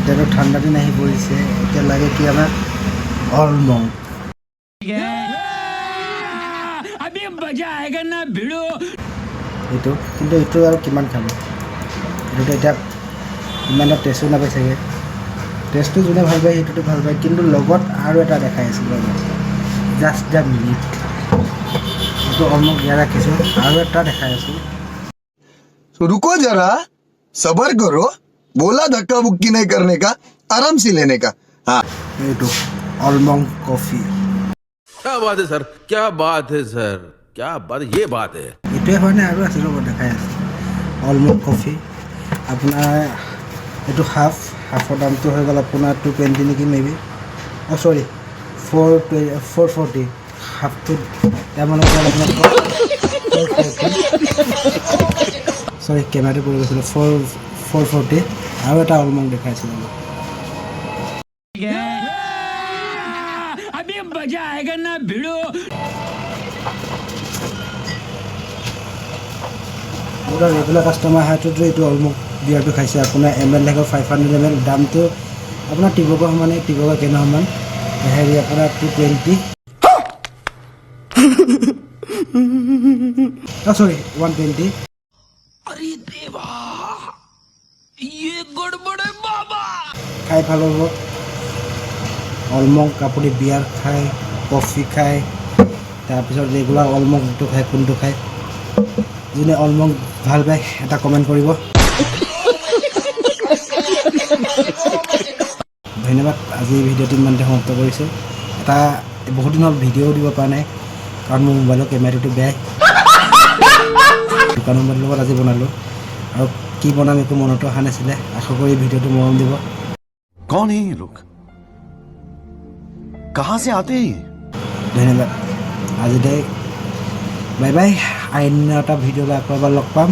এতিয়াতো ঠাণ্ডা দিন আহি পৰিছে। এতিয়া লাগে কি আমাক? Old monk. अभी मजा आएगा ना, भिड़ू। এইটো কিন্তু, এইটো আৰু কিমান খাব? এইটোতো এতিয়া ইমান এটা টেষ্টো নাপায় চাগে। টেষ্টটো যোনে ভাল পায়, সেইটোতো ভাল পায়। কিন্তু লগত আৰু এটা দেখাই আছিলোঁ ৰ'ব, জাষ্ট the minute. এইটো অলমষ্ট ইয়াত ৰাখিছোঁ, আৰু এটা দেখাই আছোঁ। तो रुको जरा, सबर करो। बोला धक्का बुक्की नहीं करने का, आराम से लेने का, हाँ। এইটো অল্ড মংক কফি। क्या बात है सर, क्या बात है सर, क्या बात, ये बात है। এইটোৱে হয়নে? আৰু আছে, ৰ'ব, দেখাই আছে। অল্ড মংক কফি আপোনাৰ এইটো হাফ, হাফৰ দামটো হৈ গ'ল আপোনাৰ 220 নেকি মে বি। অঁ, চৰি, 440। হাফটোত দাম হৈ গ'ল আপোনাৰ 440। চৰি, কেমেৰাটো পৰি গৈছিলে। 440। আৰু এটা অল্ড মংক দেখাইছিলোঁ মই। अभी मजा आएगा ना, भिड़ू। মোৰ ৰেগুলাৰ কাষ্টমাৰ হাততো এইটো অল্ড মংক বিয়াৰটো খাইছে। আপোনাৰ এম এল থাকিব, 500 এম এল। দামটো আপোনাৰ টিবকৰ সমানে, টিবকৰ কেনৰ সমান। হেৰি আপোনাৰ 220, অঁ, চৰি, 120। अरे देवा, ये गड़बड़ है बाबा। খাই ভাল হ'ব অল্ড মংক। আপুনি বিয়াৰ খায়, কফি খায়, তাৰপিছত ৰেগুলাৰ অল্ড মংকটো খায়, কোনটো খায়? যোনে অল্ড মংক ভাল পায়, এটা কমেণ্ট কৰিব। ধন্যবাদ। আজি ভিডিঅ'টো ইমানতে সমাপ্ত কৰিছোঁ। এটা বহুত দিন হ'ল ভিডিঅ'ও দিব পৰা নাই, কাৰণ মোৰ মোবাইলৰ কেমেৰাটো বেয়াই। দোকানৰ মোবাইলৰ লগত আজি বনালোঁ আৰু কি বনাম একো মনতো অহা নাছিলে। আশা কৰি ভিডিঅ'টো মৰম দিব। कौन है ये लोग? कहां से आते हैं ये? ধন্যবাদ। আজিলৈ বাই বাই। অন্য এটা ভিডিঅ'লৈ আকৌ এবাৰ লগ পাম।